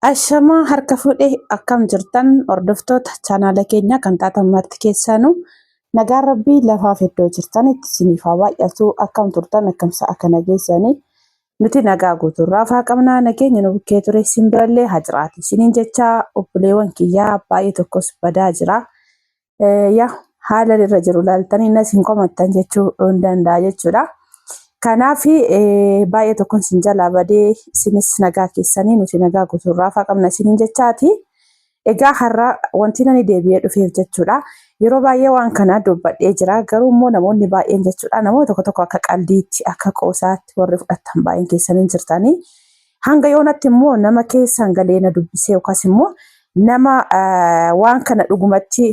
Ashamaa harka fuudhee akkam jirtan hordoftoota chaanaala keenyaa kan taatan marti keessanuu nagaan rabbii lafaaf iddoo jirtanitti isiniif haa baay'atu. Akkam turtan, akkam sa'a kana geessanii? Nuti nagaa guutuurraa faa qabnaa, nageenya nu bukkee ture isin birallee haa jiraatu isiniin jecha. Obboleewwan kiyyaa, baay'ee tokkos badaa jira. Yaa haala irra jiru ilaaltanii nas hin komattan jechuu hin danda'a jechuudha. Kanaaf baay'ee tokkon isin jalaa badee, isinis nagaa keessanii, nuti nagaa guutuurraa faa qabna isiniin jechaati. Egaa har'a wanti nani deebi'ee dhufeef jechuudha. Yeroo baay'ee waan kana dubbadhee jira. Garuu immoo namoonni baay'een jechuudha. Namoonni tokko tokko akka qaldiitti, akka qoosaatti warri fudhattan baay'een keessan hin jirtanii. Hanga yoonatti immoo nama keessan galee na dubbisee yookaas immoo nama waan kana dhugumatti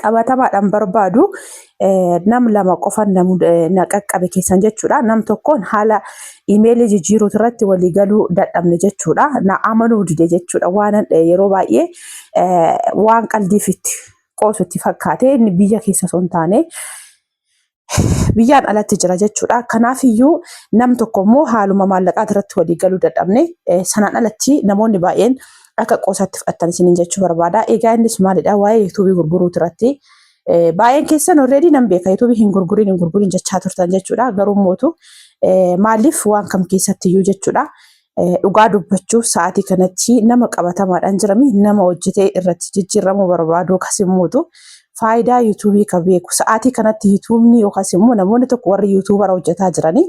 qabatamaadhaan barbaadu nam lama qofan na qaqqabe keessan jechuudha. Nam tokkoon haala imeelii jijjiiruutu irratti walii galuu dadhabne jechuudha. Na amanuu dide jechuudha. Waan yeroo baay'ee waan qaldiif itti qoosu itti fakkaate, inni biyya keessa osoo hin taane biyyaan alatti jira jechuudha. Kanaaf iyyuu nam tokko immoo haaluma maallaqaa irratti walii galuu dadhabne. Sanaan alatti namoonni baay'een akka qoosaatti fudhatan isiniin jechuu barbaada. Egaa innis maalidha? Waa'ee yuutuubii gurguruutu irratti baay'een keessan already nan beeka, yuutuubii hin gurgurin, hin gurgurin jechaa turtan jechuudha. Garuu mootu maaliif waan kam keessatti iyyuu jechuudha. Dhugaa dubbachuuf sa'aatii kanatti nama qabatamaadhaan jirami, nama hojjetee irratti jijjiiramuu barbaadu, akkas immoo faayidaa yuutuubii ka beeku, sa'aatii kanatti yuutuubni yookaas immoo namoonni tokko warri yuutuubara hojjetaa jiranii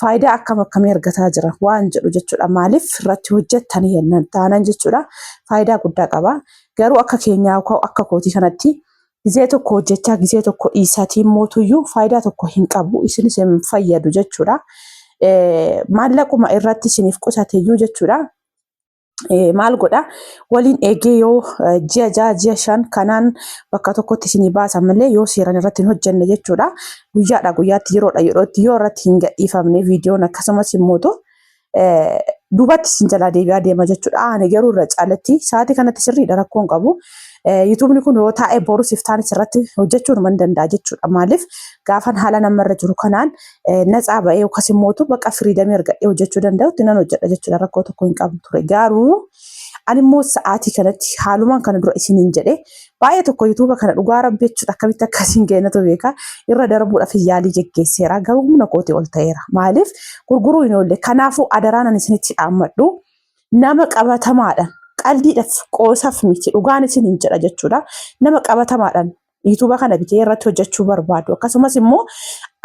faayidaa akkam akkamii argataa jira waan jedhu jechuudha. Maaliif irratti hojjettanii taanan jechuudha, faayidaa guddaa qaba. Garuu akka keenyaa, akka kootii kanatti gizee tokko hojjechaa gizee tokko dhiisaatiin mootuyyuu faayidaa tokko hin qabu, isinis hin fayyadu jechuudha. Maallaquma irratti isiniif qusateyyuu jechuudha. Maal godha, waliin eegee yoo ji'a 6, ji'a 5 kanaan bakka tokkotti isinii baasan malee, yoo seeran irratti hin hojjenne jechuudha. Guyyaadha guyyaatti, yeroodha yerootti yoo irratti hin gadhiifamne viidiyoon, akkasumas immoo duubatti isin jalaa deebi'aa deema jechuudha. Ani garuu irra caalatti sa'aatii kanatti sirriidha, rakkoon qabu. Yuutuubni kun yoo taa'e borus iftaanis irratti hojjechuu numa danda'a jechuudha. Maaliif gaafan haala namarra jiru kanaan natsaa ba'ee yookaas immoo bakka freedomii argadhee hojjechuu danda'utti nan hojjedha jechuudha. Rakkoo tokko hin qabu ture. Garuu ani immoo sa'aatii kanatti haalumaan kana dura isiniin jedhee baay'ee tokko yuutuuba kana, dhugaa rabbi jechuudha, akkamitti akkasiin ga'e beeka, irra darbuudhaaf yaalii geggeesseera, garuu humna kootii ol ta'eera. Maaliif gurguruu hin oolle. Kanaafuu adaraan ani isinitti dhaammadhu, nama qabatamaadhaan, qaldiidhaaf qoosaaf miti, dhugaan isiniin jedha jechuudha. Nama qabatamaadhaan yuutuuba kana bitee irratti hojjechuu barbaadu, akkasumas immoo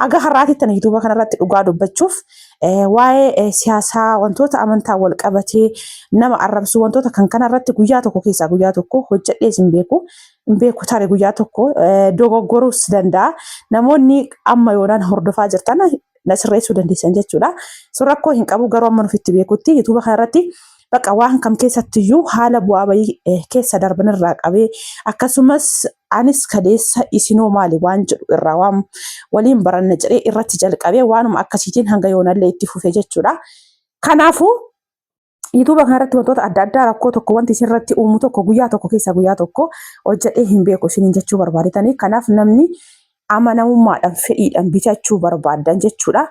aga har'aatitti ani yuutuuba kana irratti dhugaa dubbachuuf waa'ee siyaasaa, wantoota amantaa wal qabatee, nama arrabsuu, wantoota kan kana irratti guyyaa tokko keessaa guyyaa tokko hojjedhee hin beeku. Hin beeku, tare guyyaa tokko dogoggoruus danda'a. Namoonni amma yoonaan hordofaa jirtan na sirreessuu dandeessan jechuudha. Sun rakkoo hin qabu, garuu amma nufitti beekutti yuutuuba kana irratti bakka waan kam keessattiyyuu haala bu'aa bayii keessa darban irraa qabee, akkasumas anis kaleessa isinoo maali waan jedhu irraa waan waliin baranna jedhee irratti jalqabee, waanuma akkasiitiin hanga yoonallee itti fufe jechuudha. Kanaafuu yuutuuba kanarratti wantoota adda addaa rakkoo tokko wanti isinirratti uumu tokko guyyaa tokko keessaa guyyaa tokko hojjedhee hin beeku isiniin jechuu barbaadetanii. Kanaaf namni amanamummaadhaan fedhiidhaan bitachuu barbaaddan jechuudha.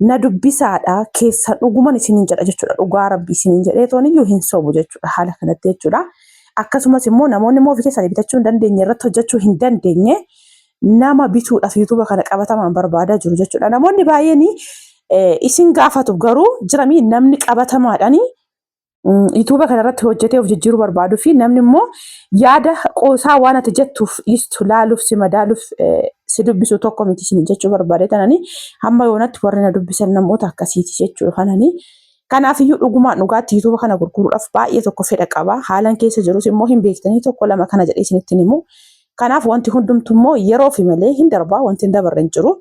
Na dubbisaadha keessa, dhuguman isiniin jedha jechuudha. Dhugaa rabbi isiniin jedhee tooniyyuu hin sobu jechuudha haala kanatti jechuudha. Akkasumas immoo namoonni immoo ofii keessanii bitachuu hin dandeenye, irratti hojjechuu hin dandeenye, nama bituudhaaf yuutuuba kana qabatamaan barbaadaa jiru jechuudha. Namoonni baay'een isin gaafatu, garuu jiramii namni qabatamaadhaan yuutuuba kana irratti hojjetee of jijjiiruu barbaaduu fi namni immoo yaada qoosaa waan ati jettuuf dhiistu laaluuf, si madaaluuf si dubbisu tokko miti isin jechuu barbaade tanani. Hamma yoonatti warri na dubbisan namoota akkasiiti jechuudha kanani. Kanaafiyyuu dhugumaan dhugaatti yuutuuba kana gurguruudhaaf baay'ee tokko fedha qaba. Haalan keessa jirus immoo hin beektanii, tokko lama kana jedhee isinitti himu. Kanaaf wanti hundumtu immoo yeroo fi malee hin darbaa, wanti hin dabarre hin jiru.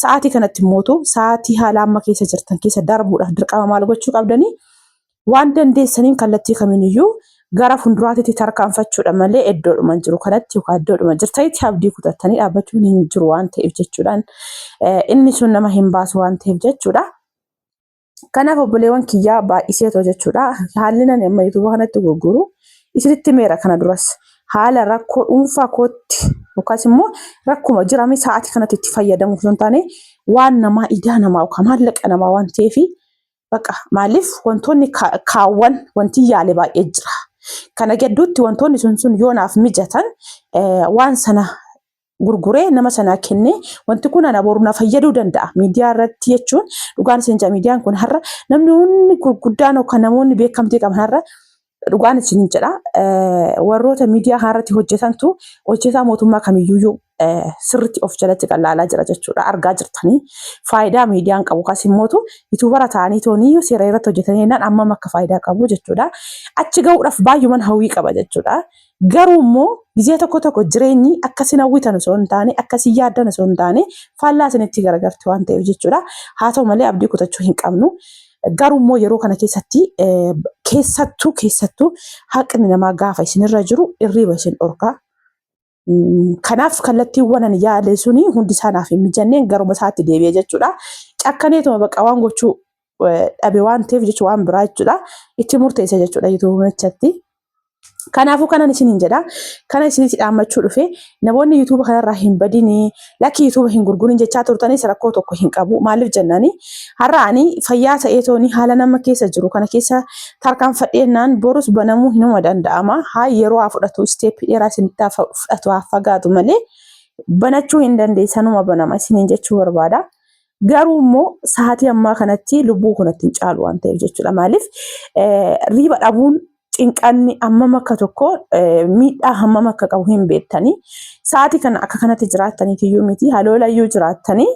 Sa'aatii kanatti immootu sa'aatii haala amma keessa jirtan keessa darbuudhaaf dirqama maal gochuu qabdanii? Waan dandeessaniin kallattii kamiiniyyuu gara fuulduraatti tarkaanfachuudha malee iddoodhuma jiru kanatti yookaan iddoodhuma jirtanitti abdii kutattanii dhaabbachuun hin jiru waan ta'eef jechuudhaan, inni sun nama hin baasu waan ta'eef jechuudha. Kanaaf obboleewwan kiyyaa, baay'iseetoo jechuudha. Haalli nani amma yuutuuba kanatti gurguru isinitti meera, kana duras haala rakkoo dhuunfaa kootti yookaas immoo rakkuma jirame sa'aatii kanatti itti fayyadamu osoo hin taane, waan namaa, idaa namaa yookaan maallaqa namaa waan ta'eef Baqa maaliif wantoonni kaawwan wanti yaale baay'ee jira. Kana gidduutti wantoonni sun sun yoo naaf mijatan waan sana gurguree nama sanaa kennee wanti kun ana boru na fayyaduu danda'a. Miidiyaa irratti jechuun dhugaan isin jedha miidiyaan kun har'a namni hundi gurguddaan yookaan namoonni beekamtii qaban har'a dhugaan isin jedha warroota miidiyaa kanarratti hojjetantu hojjetaa mootummaa kamiyyuu sirriitti of jalatti qallaalaa jira jechuudha. Argaa jirtanii faayidaa miidiyaan qabu kas immootu yuutuubara ta'anii tooniyyuu seera irratti hojjetanii jennaan ammam akka faayidaa qabu jechuudha. Achi gahuudhaaf baay'uman hawwii qaba jechuudha. Garuu immoo gizee tokko tokko jireenyi akka isin hawwitan osoo hin taane akka isin yaaddan osoo hin taane faallaa isinitti garagarti waan ta'eef jechuudha. Haa ta'u malee abdii kutachuu hin qabnu. Garuu immoo yeroo kana keessatti keessattuu keessattuu haqni namaa gaafa isinirra jiru irriiba isin dhorka. Kanaaf kallattiiwwan ani yaale suni hundi isaa naaf hin mijanneen garuma isaatti deebi'e jechuudha. Cakkaneetuma bakka waan gochuu dhabe waan ta'eef jechuudha waan biraa jechuudha. Itti murteesse jechuudha yuutuubichatti. Kanaafuu kanan isiniin jedha. Kana isinitti dhaammachuu dhufe namoonni yuutuuba kanarraa hin badini lakki yuutuuba hin gurgurin jechaa turtanis rakkoo tokko hin qabu. Maaliif jennaani har'a ani fayyaa ta'ee tooni haala nama keessa jiru kana keessa tarkaanfadheennaan borus banamuu hinuma danda'ama. Haa yeroo haa fudhatu isteeppii dheeraa isinitti haa fudhatu haa fagaatu malee banachuu hin dandeessanuma banama isiniin jechuu barbaada. Garuu immoo sa'aatii ammaa kanatti lubbuu kanatti hin caalu waan ta'eef jechuudha. Maaliif riiba dhabuun cinqanni hammam akka tokko miidhaa hammam akka qabu hin beektanii. Sa'aatii kana akka kanatti jiraattaniitiyyuu miti haloolayyuu jiraattanii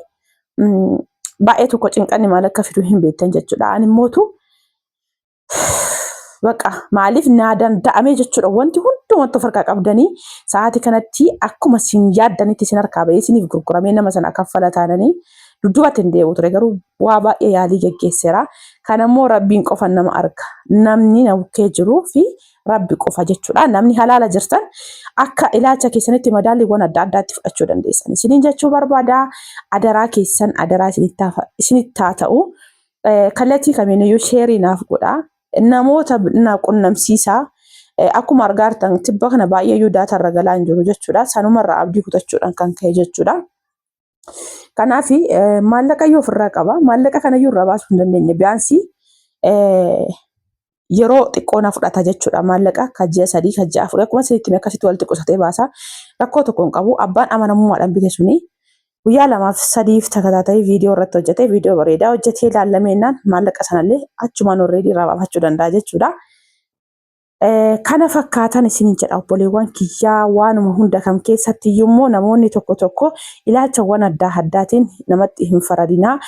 baay'ee tokko cinqanni maal akka fidu hin beektan jechuudha. Ani immootu Baqa maaliif naa danda'amee jechuudha wanti hunduu wanta of harkaa qabdanii sa'aatii kanatti akkuma isin yaaddanitti isin harkaa bahee isiniif gurguramee nama sana kaffala taananii dudduubatti hin deebi'u ture garuu waa baay'ee yaalii geggeesseera. Kana immoo rabbiin qofa nama arga. Namni na bukkee jiruu fi rabbi qofa jechuudha. Namni halaala jirtan akka ilaalcha keessanitti madaalliiwwan adda addaatti fudhachuu dandeessan. Isiniin jechuu barbaada. Adaraa keessan adaraa isinitti haa ta'u. Kallattii kamiiniyyuu sheerii naaf godhaa. Namoota na qunnamsiisaa. Akkuma argaa jirtan tibba kana baay'ee iyyuu daataa irra galaa hin jiru jechuudha. Sanumarraa abdii kutachuudhaan kan ka'e jechuudha. Kanaaf maallaqa iyyuu ofirraa qaba. Maallaqa kana iyyuu irraa baasuu hin dandeenye. Biyaansii yeroo xiqqoo na fudhata jechuudha. Maallaqa kan ji'a 3 kan ji'a 4 akkuma isinitti hime akkasitti walitti qusatee baasa. Rakkoo tokko hin qabu. Abbaan amanamummaadhaan bite suni guyyaa lamaaf sadiif takataatayii viidiyoo irratti hojjetee viidiyoo bareedaa hojjetee ilaallameennaan maallaqa sanallee achumaan already irraa baafachuu danda'a jechuudha. Kana fakkaatan isiniin jedha obboleewwan kiyyaa waanuma hunda kam keessatti iyyuu namoonni tokko tokko ilaalchawwan addaa addaatiin namatti hin faradinaa.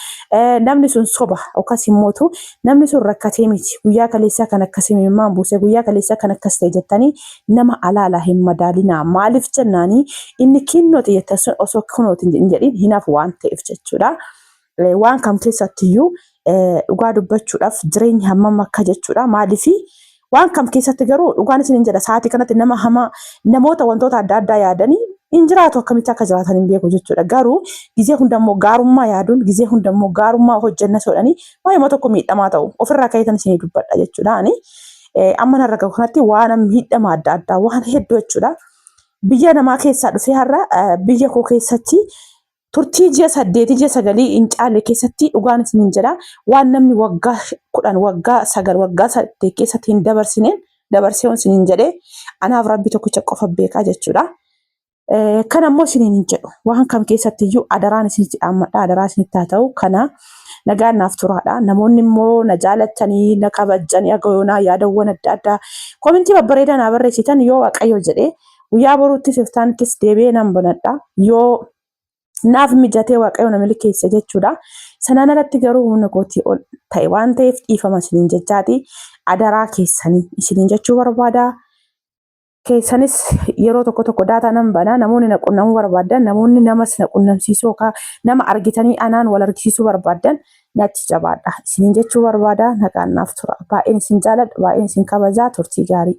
Namni sun soba yookaas immootu namni sun rakkatee miti guyyaa kaleessaa kan akkasii imimmaan buuse guyyaa kaleessaa kan akkas ta'e jettanii nama alaala hin madaalinaa. Maaliif jennaanii inni kinnooti jettan sun osoo kunooti hin jedhin hin hafu waan ta'eef jechuudha. Waan kam keessattiyyuu dhugaa dubbachuudhaaf jireenyi hammam akka jechuudha. Maaliif waan kam keessatti garuu dhugaan isin hin jedha sa'aatii kanatti nama hamaa namoota wantoota adda addaa yaadanii hin jiraatu akkamitti akka jiraatan hin beeku jechuudha. Garuu gizee hunda immoo gaarummaa yaaduun gizee hunda immoo gaarummaa hojjenna soodhanii waa'ee tokko miidhamaa ta'u ofirraa ka'eetan isinii dubbadha jechuudha. Ani amma narra gahu kanatti waan miidhama adda addaa waan hedduu jechuudha. Biyya namaa keessaa dhufee har'a biyya koo keessatti Turtii ji'a saddeetii ji'a sagalii hin caalle keessatti dhugaan isiniin jedha waan namni waggaa 10 waggaa 9 waggaa 8 keessatti hin dabarsineen dabarsee yoon isiniin jedhe anaaf rabbi tokkicha qofa beekaa jechuudha. Kana immoo isiniin hin jedhu waan kam keessatti iyyuu adaraan isinitti dhaammadha adaraa isinitti haa ta'u kana nagaan naaf turaadha. Namoonni immoo na jaalattanii na kabajjanii aga yoonaa yaadawwan adda addaa komentii babbareedaa naa barreessitan yoo waaqayyo jedhe guyyaa boruuttis iftaanittis deebi'ee nan banadha yoo naaf mijatee waaqayyo na milkeesse jechuudha. Sanaan alatti garuu humna kootii ol ta'e waan ta'eef dhiifama isiniin jechaati. Adaraa keessanii isiniin jechuu barbaada. Keessanis yeroo tokko tokko daataa nan bana namoonni na qunnamuu barbaadan namoonni namas na qunnamsiisuu yookaan nama argitanii anaan wal argisiisuu barbaadan natti jabaadha isiniin jechuu barbaada. Nagaan naaf tura. Baay'een isin jaaladha baay'een isin kabajaa turtii gaarii.